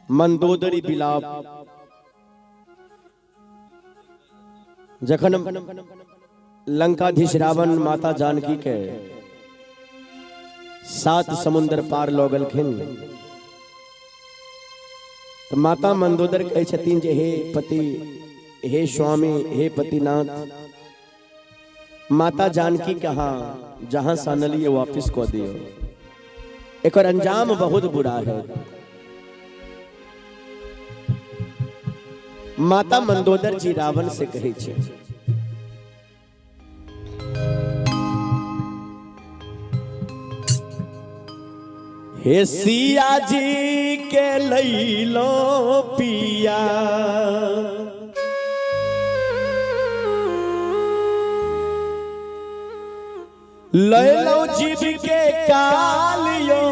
मंदोदरी विलाप। जखन लंकाधीश रावण माता जानकी के 7 समुद्र पार लऽ गेलखिन तऽ माता मंदोदर कहै छथिन जे हे पति, हे स्वामी, हे पतिनाथ, माता जानकी के अहाँ जहां से अनलियै वापिस कऽ दियौ, एकर अंजाम बहुत बुरा है। माता मंदोदर जी रावण से कहै छै, हे सिया जी के लैलो पिया, लैलो जीव के कालियो,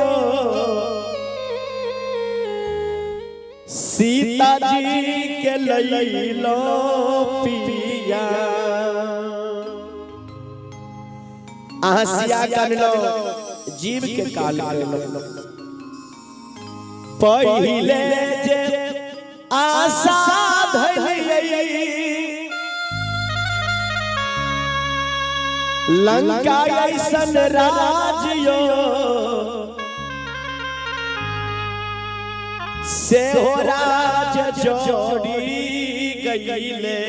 सीता जी के लैलो पिया। अहाँ सिया कानलो जीव के काल केलो। पहिले जे आशा धैलियै लंका ऐसन राजियो, से हो राज जोड़ी गईले।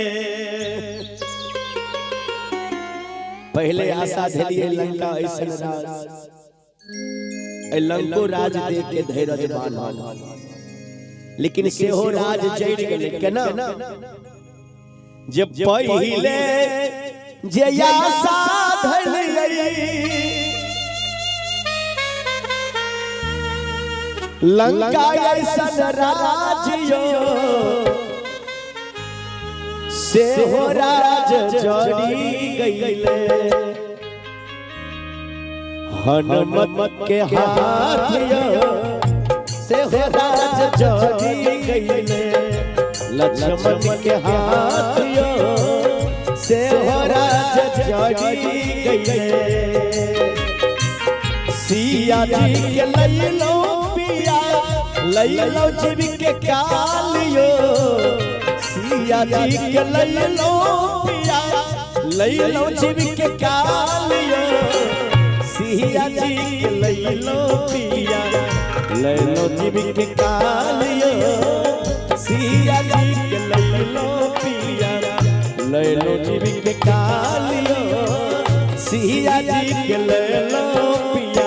पहले आशा धैलियै लंका ऐसन राज, लंको राज देख के धैर्य बान्हल, लेकिन सेहो राज जड़ गेलै। केना? जे पहिले जे आशा धैलियै लंका ऐसन राजियो, सेहो राज जड़ी गईले। हनुमत के हाथ यो सेहो राज जड़ी गईले, लक्ष्मण के हाथ यो सेहो राज जड़ी गईले। सिया जी के लैलो पिया, लैलो जीव के कालियो, सिया जी के लैलो पिया, लैलो जीव के कालियो, सिया जी के लैलो पिया, लैलो जीव के कालियो, सिया जी के लैलो पिया, लैलो जीव के कालियो, सिया जी के लैलो पिया।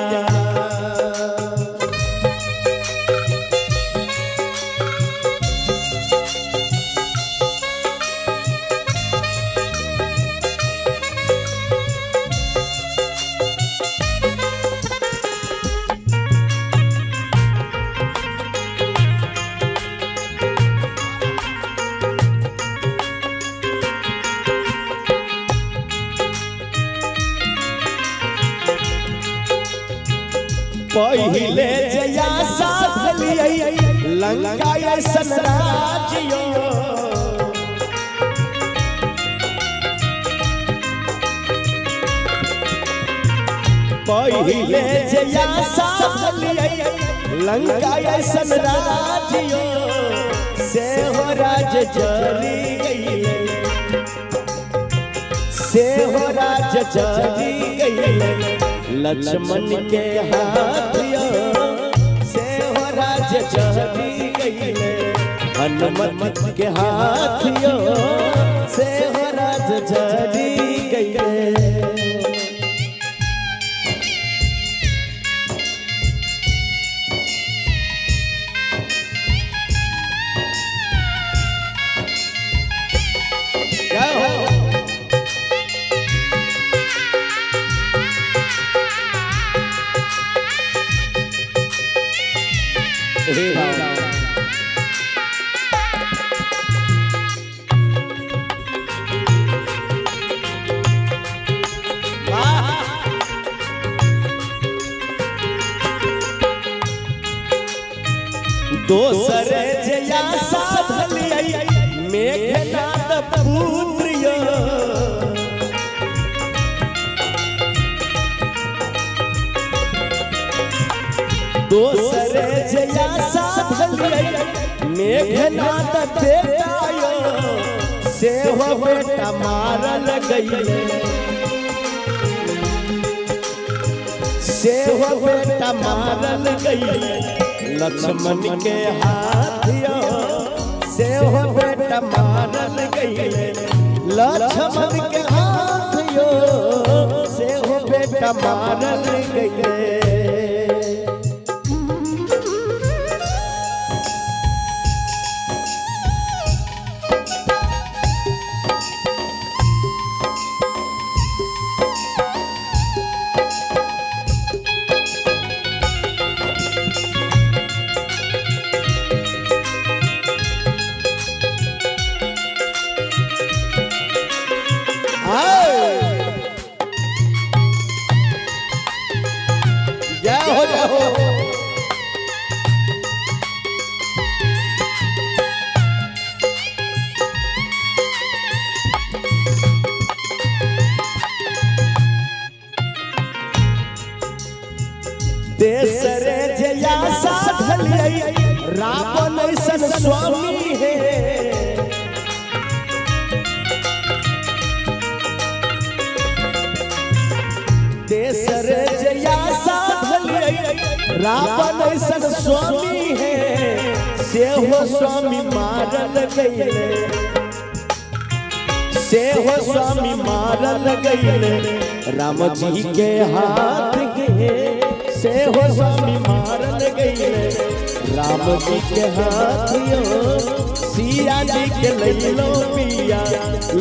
पहिले जया साधलियै लंका ऐसन राजियो, पहिले जया साधलियै लंका ऐसन राजियो, सेहो राज जरी गईले, सेहो राज जरी गईले। लक्ष्मण के हाथ यो सेहो राज जरी गईले, हनुमत के हाथ यो सेहो राज जरी गईले। जय हो। हे राम। दोसर जया साधलियै मेघनाद पुत्र यो, दोसर जया साधलियै मेघनाद बेटा यो सेहो बेटा मारल गईले, सेहो बेटा मारल गईले लक्ष्मण के हाथ यो, सेहो बेटा मारल गईले लक्ष्मण के हाथ यो, सेहो बेटा मारल गईले। जय हो जय हो। तेसरे जया साधलियै रावण ऐसन स्वामी है, तेसरे जया साधलियै रावण ऐसन स्वामी है, सेहो स्वामी मारल गईले, सेहो स्वामी मारल गईले राम जी के हाथ के, सेहो स्वामी मारल गईले राम जी के हाथ यो। सिया जी के लैलो पिया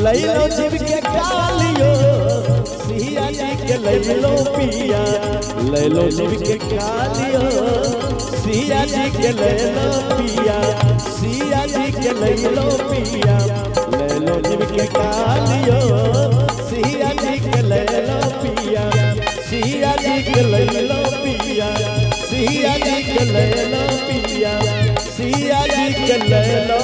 लैलो जीव के कालियो, सिया जी के लैलो पिया लैलो जीव के कालियो, सिया जी के लैलो पिया, सिया जी के लैलो पिया लैलो जीव के कालियो, सिया जी के लैलो पिया, सिया जी के लैलो पिया, सिया जी के लैलो पिया, सिया जी के लैलो